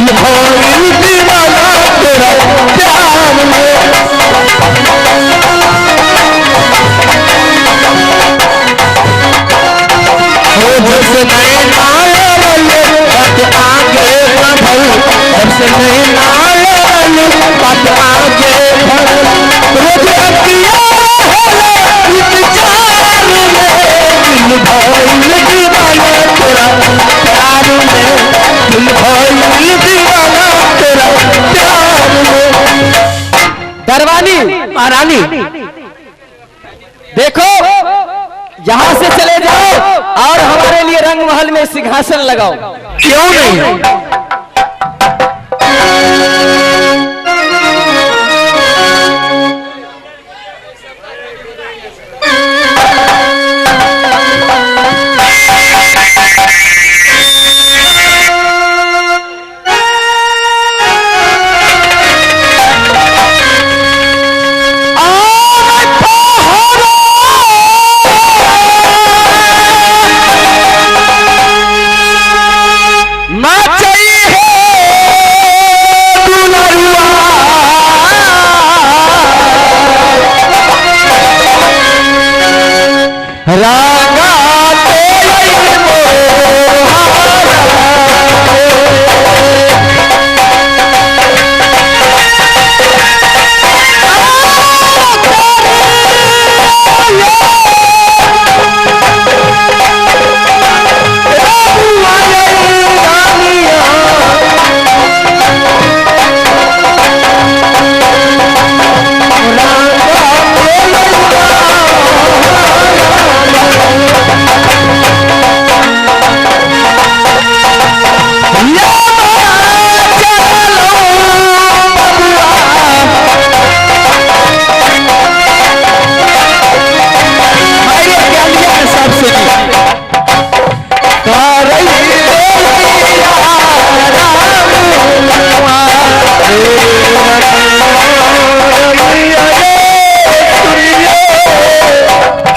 दिल भइल दीवाना तेरा प्यार में। हो जब नैना लड़ल बात आगे बढ़ल, जब से नैना लड़ल बात आगे बढ़ल, रोज अकिया होला इंतजार में, दिल भइल दीवाना तेरा प्यार में, दिल भइल दीवाना तेरा प्यार में। दरवानी महारानी देखो, यहाँ से चले जाओ और हमारे लिए रंग महल में सिंहासन लगाओ। क्यों नहीं?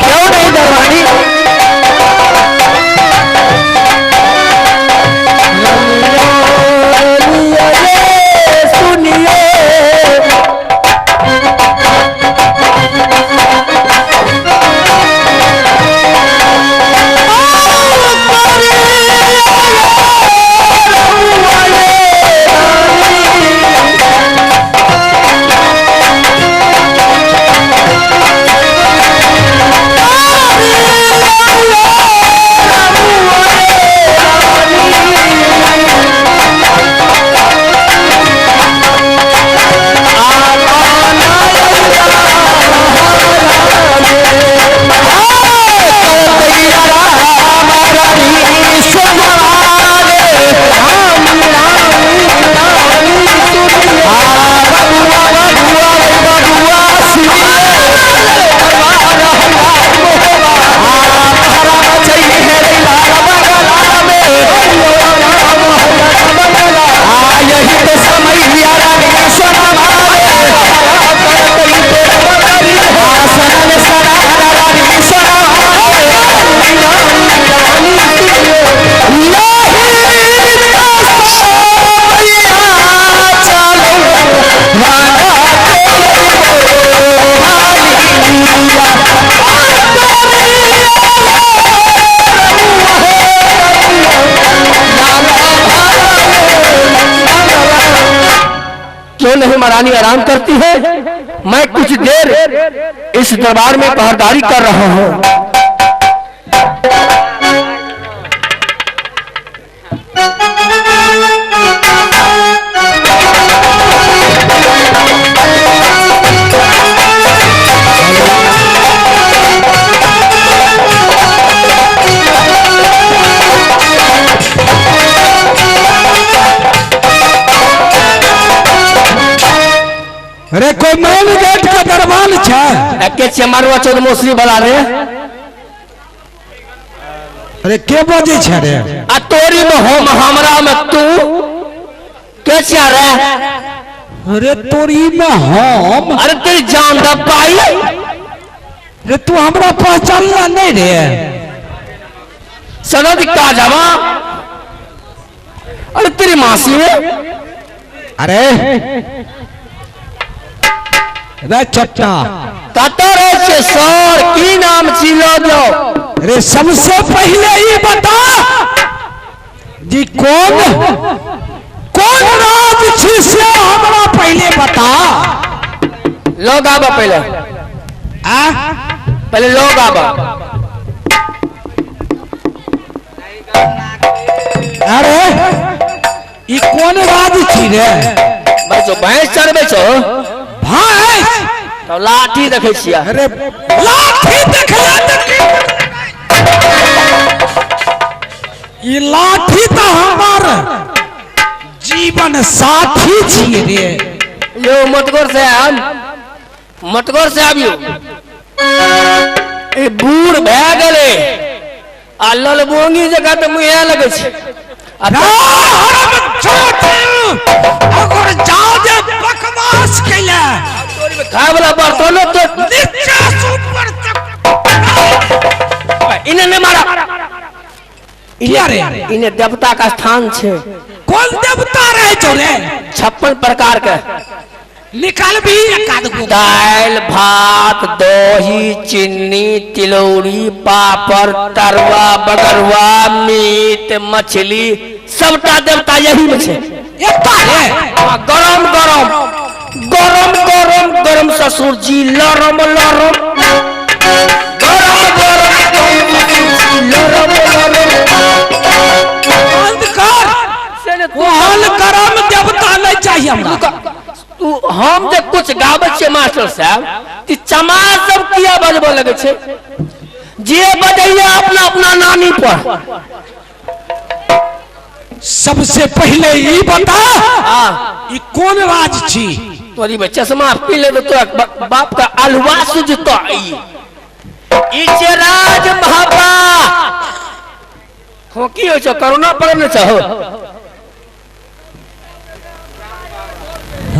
क्यों नहीं दरवानी? क्यों नहीं महारानी आराम करती है? मैं कुछ देर इस दरबार में पहरेदारी कर रहा हूं। अरे कोई मेन गेट का दरबान छे? एके चमारुआ चौध मोसरी बला रे। अरे के बजे छे रे? आ तोरी में हम, हमरा में तू के छे रे? अरे तोरी में हम? अरे तेरी जान दा पाई। रे तू हमरा पहचानला नहीं रे? सनद का जावा? अरे तेरी मासी है। अरे रे चट्टा कतऽ रहै छियै सर? की नाम छी लऽ जाओ। अरे सबसे पहले ई बता जी कौन कौन राज छी से हमरा पहले बता। लोग आबऽ पहले। आ पहले लोग आबऽ। अरे ई कौन राज छी रे? बच्चो भैंस चरबै छौ। भैंस तब लाठी देखै छियै। अरे लाठी देखला तऽ की? ई लाठी तऽ हमर जीवन साथी छियै रे। यो मटगोर से आम मटगोर से आबियो। ई बूढ़ भए गेलै आ ललबोंगी जकाँ तऽ मुँहे लगै छै। आ अगर जादे बकवास कैले खाय वाला बर्तनो तो नीचा से ऊपर तक इने नहीं मारा। किया रे? इने देवता का स्थान छे। कौन देवता रहे छौ रे? 56 प्रकार के। निकाल भी एक आध गो। दाल भात दही चीनी तिलौरी पापड़ तरुआ बगरुआ मीट मछली सबटा देवता यही में छे। एकटा रे? हाँ, गरम गरम गरम गरम गरम ससुर जी लरम लरम गरम गरम लरम लरम। बंद कर। से ने तू ओहन गरम देवता नहीं चाहिए हमरा। तू हम जे कुछ गाबै छियै मास्टर साहब ती चमार सब किया बजबऽ लगै छै? जे बजैया अपना अपना नानी पर। सबसे पहले ई बता हाँ। ई कौन राज छी? तोरी बे चश्मा पी ले तो तोरा बाप का अलुआ सुझतो। ई छै राज महाबा। खोकी होइ छौ करोना पड़ल ने छौ।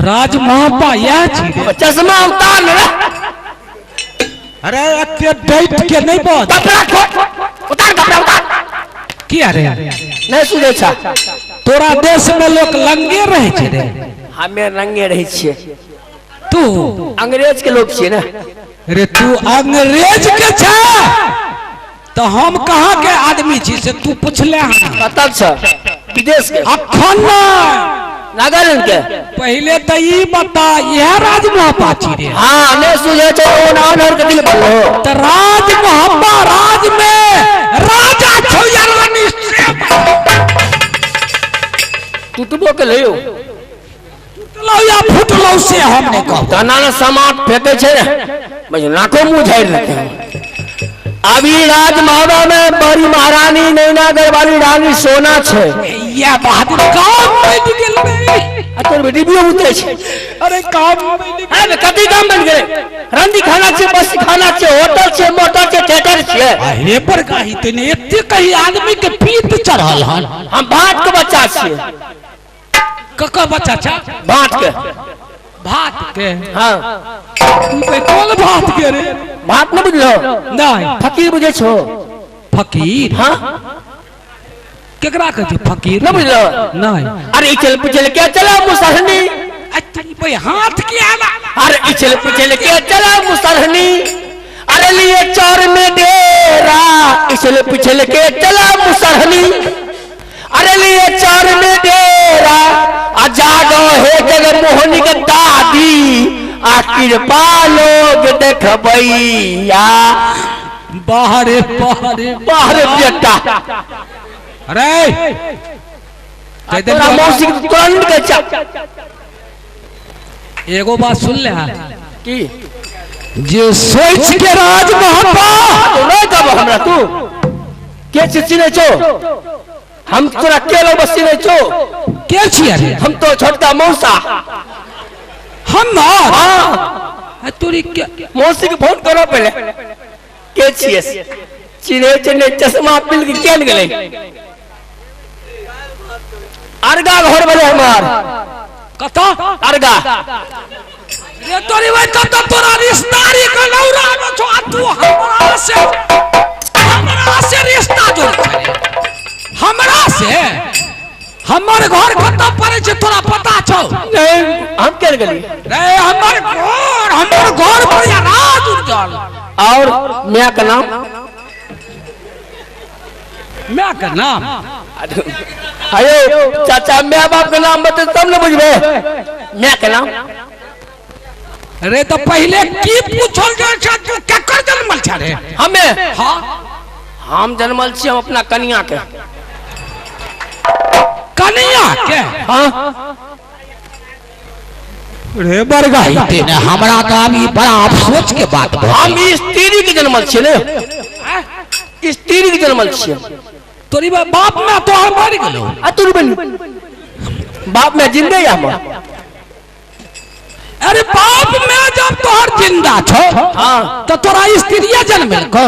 राज महापा यह छी रे। चश्मा उतार ने रे। अरे एते डैट के नहीं बज। कपड़ा खोल, उतार कपड़ा उतार। किया रे? नहीं सुझै छा। तोरा देश में लोग लंगे रहे छे रे। हमे रंगे रहे छियै। तू अंग्रेज के लोग छियै ने। अरे तू अंग्रेज के छे तो हम कहाँ के आदमी छी से तू पूछले हन। कतऽ छ? विदेश के। अखन नहीं। नागालैंड के। पहले तो ई बता यह राज महापा छी रे। हाँ नहीं सुझे छौ ओ नान के दिल बोलो। तो राज महापा राज में राजा छौ या रानी से। टूटबो के लयो। टूटलो या फूटलो से हम नहीं कहब। तना ने सामान फेंके छै ने बस नाको मुंह झाड़ि लेते हैं। अभी राज महाबा में बड़ी महारानी नैना वाली रानी सोना छे। या बहादुर काम बनि गेल रे। आ तोर बेटी भी उतरे छे। अरे काम बनि गेल। अरे कथी काम बनि गेलै? रंदी खाना छे, बस खाना छे, होटल छे, मोटर छे, थिएटर छे। अरे पर कही तने एते कही आदमी के पीत चढ़ल हन। हम भात के बच्चा छियै। ककर बच्चा छा? भात के। भात के? हाँ। तू कह कौन भात के रे? भात नहीं बुझलो? नहीं। फकीर बुझे छो? फकीर? हाँ। केकरा कहै छै फकीर? नहीं बुझलो? नहीं। अरे इचल पुचल के चला मुसहनी। अरे भाई हाथ के आला। अरे इचल पुचल के चला मुसहनी। अरे लिए चौर में डेरा। इचल पुचल के चला मुसहनी। अरे लिए चौर में डेरा। आ जागो हे जग मोहनी के दादी। आ कृपा लोग देखबैया। बाहरे बाहरे बाहरे बेटा। अरे तोरा मौसी के तुरंत के चा। एगो बात सुन ले। की? जे सोच के राज महापा तो नहीं कहब हमरा तू के छी चिन्है छौ? हम तोरा के लोग बस चिन्है छौ? के छियै रे? हम तो छोटका मौसा। हम ना? हाँ। तोरी के मौसी के फोन करो पहले। के छियै? चिन्है छै नहीं, चश्मा पिल के केन गेलै? अर्गा घर भेलै हमार। कतऽ? अर्गा। रे तोरी भाई तब तब तोरा रिश्तेदारी के लौरा में छौ आ तू हमरा से रिश्ता जोड़ छे। हमरा से हमर हमर घर कतऽ पड़ै छै तोरा पता छौ? नहीं, हम केर गेली रे। हमर घर पर राज उड़ल। और मियां का नाम? मियां का नाम? अरे चाचा मियां बाप का नाम बते तब न बुझबे। मियां का नाम? अरे तो पहले की पूछल जाय छै तू केकर जन्मल छ रे? हमें? हां, हम जन्मल छी हम अपना कनिया के। कनिया के? हां। रे बरगाई ने हमरा तो अभी बड़ा अफसोस के बात भऽ। हम स्त्री के जन्मल छी ने, स्त्री के जन्मल छी। तोरी बाप में तोहर मर गेलो? आ तोरी बनी बाप में जिंदे या हम? अरे बाप में जब तोहर जिंदा छो हां तो तोरा स्त्रीया जन्मल को।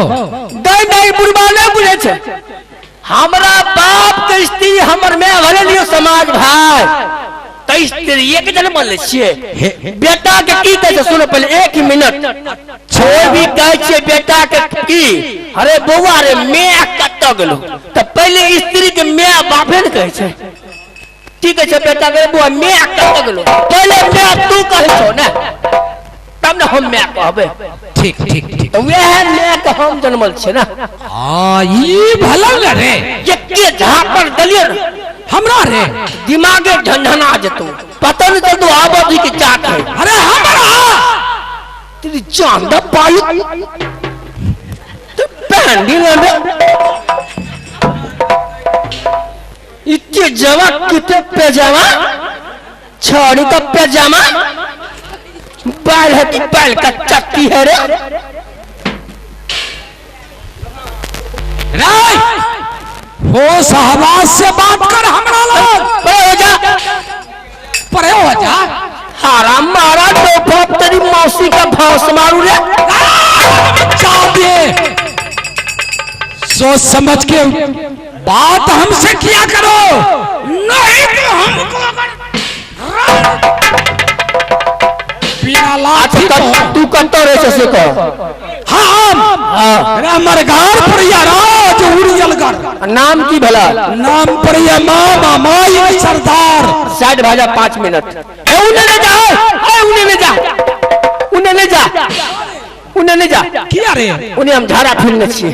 नहीं नहीं बुढ़बा नहीं बुझे छे। हमरा बाप के स्त्री हमर में भले लियो समाज भाई तो स्त्री के जन्मल छिए। बेटा के की कहै छै सुनो पहले एक मिनट। छोड़ भी कहै छै बेटा के की अरे बौआ रे मैं कतऽ गेलो तो पहले स्त्री के मैं बापे ने कहै छै। की कहै छै बेटा के बौआ मैं कतऽ गेलो पहले मैं तू कहै छौ ने तब ने हम मैं कहबै। ठीक ठीक ठीक। तो वह मैं के हम जन्मल छै ना। हां ई भला ने रे एके झापड़ देलियै ने हमरा रे दिमागे झंझना जेतौ पता नहीं चलतो आबादी के चाट है। अरे हमरा तेरी जान द पाई तो पैंडी ने इतने जवा कितने पैजामा छड़ी का पैजामा बाल है कि बाल का चक्की है रे। राय हो सहवास से बात कर हमरा लग। परे हो जा, परे हो जा। हराम मारा तो बाप तेरी मौसी का भाव मारू रे। चाबे सोच समझ के बात हमसे किया करो नहीं तो हमको अगर बिना लाठी तू कतौ रहे से कह। हाँ हमर घर पर राज उड़ियलगढ़। नाम की भला? नाम पर मामा माई सरदार। साइड भाजा 5 मिनट। ए उने ले जा, ए उने ले जा, उने ले जा, उने ले जा। किया रे? उने हम झाड़ा फिरने छिए।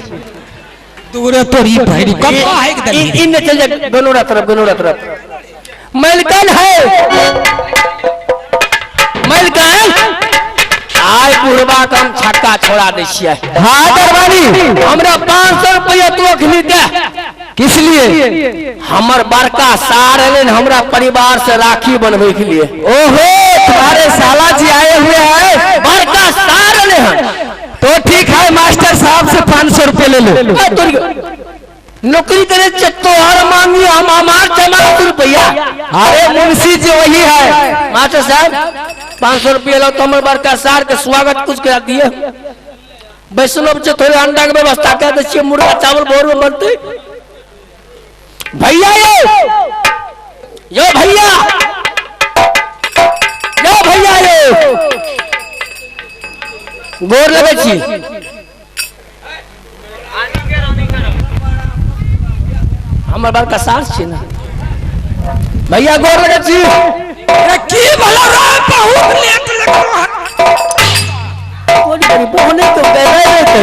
दूरे तोरी भैरी कप्पा हाइक दली। इने चल जा गनोरा तरफ, गनोरा तरफ। मलकन है, मलकन आय बुढ़बा के हम छक्का छोड़ा दै छियै। हाँ दरबारी हमरा 500 रुपया तू अखनी दे। किस लिए? हमर बड़का सार एलै हमरा परिवार से राखी बनबै के लिए। ओहो तुम्हारे साला जी आए हुए हैं। बड़का सार एलै हन। तो ठीक है मास्टर साहब से 500 रुपये ले लो। नौकरी करे तोहर मांगी हम हमार 500 रुपया। अरे मुंशी जी वही है। मास्टर साहब 500 रुपया लो तो हमर बड़का सार के स्वागत कुछ करा दिए। वैष्णव से थोड़े अंडा के व्यवस्था कर दै छियै, मुर्गा चावल भोर में बनते। भैया यो यो भैया यो भैया यो गोर लगै छी। हमर बड़का सार छी ना भैया, गोर लगै छी। की भला रे बहुत लेट लगलो। बड़ी बड़ी बोने तो गए रहते।